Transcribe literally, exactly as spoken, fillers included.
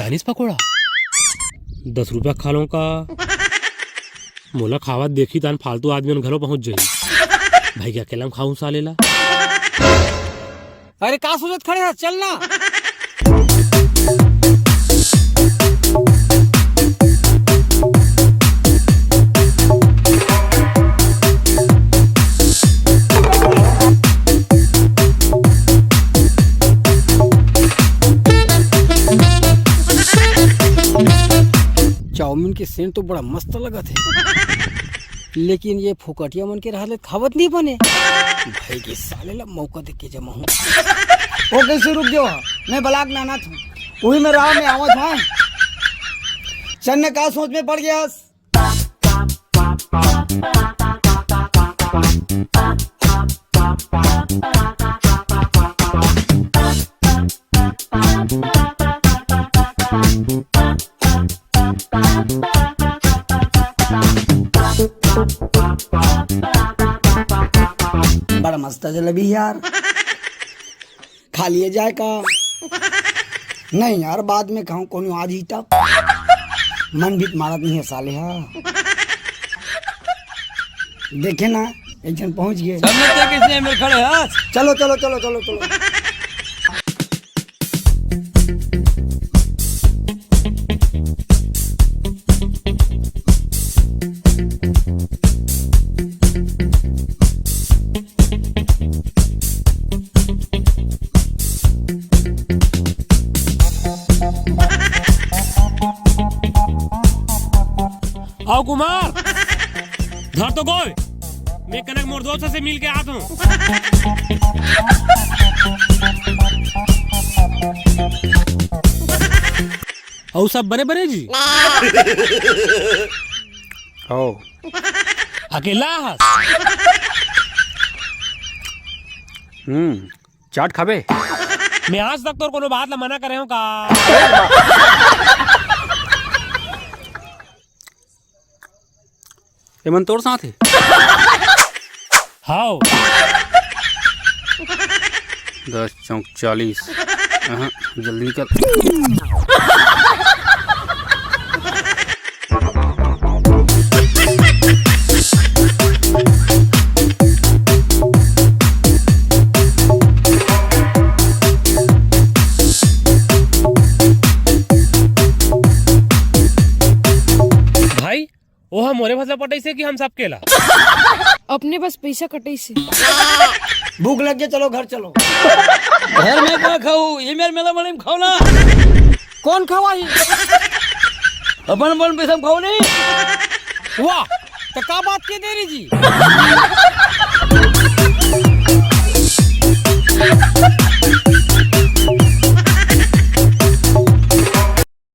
Chinese pakora. दस रुपया खा लूं का? मोला खावत देखी तान फालतू आदमी मन घलो पहुंच जाही। भाई के अकेला में खाऊं साले ला। अरे का सोचत खड़े हस, चल ना। चाउमीन के सेंट तो बड़ा मस्त लगत हे, लेकिन ये फोकटिया मन के रहत ले खावत नहीं बने। भाई के साले ला मौका दे के जमा हूँ। ओ कैसे रुक गयो? मैं बलाक नाना था, वही में राह में आवत हूँ। चन्ने का सोच में पड़ गया। बड़ा मस्त जलेबी यार, खा लिए जाए का? नहीं यार, बाद में खाऊं, कोनो आ जी तब। मन भी मारत नहीं है साले हा। देखे ना, एक जन पहुंच गए। सब में क्या किसने मिल खड़े हाथ? चलो, चलो, चलो, चलो, चलो। आओ कुमार, धर तो गोय, मैं कनक मोर दोस्त से मिल के आत हूँ। अउ सब बने बने जी? आओ। अकेला हस? हम्म, चाट खाबे? मैं आज तक तोर कोनो बात ला मना करे हूँ का? एमन तोर साथ हे? हाव। दस चौक चालीस। अहाँ, जल्दी निकल। भाई, ओह मोरे भसला पटइसे कि हम सबके ला? अपने बस पैसा कटइसे। भूख लग गया, चलो घर चलो। घर में का खाऊ? ये मेरे मेला बने में खाओ ना। कौन खवाही? अपन अपन पैसा में खाओ नहीं। वाह, तो का बात के दे रही जी?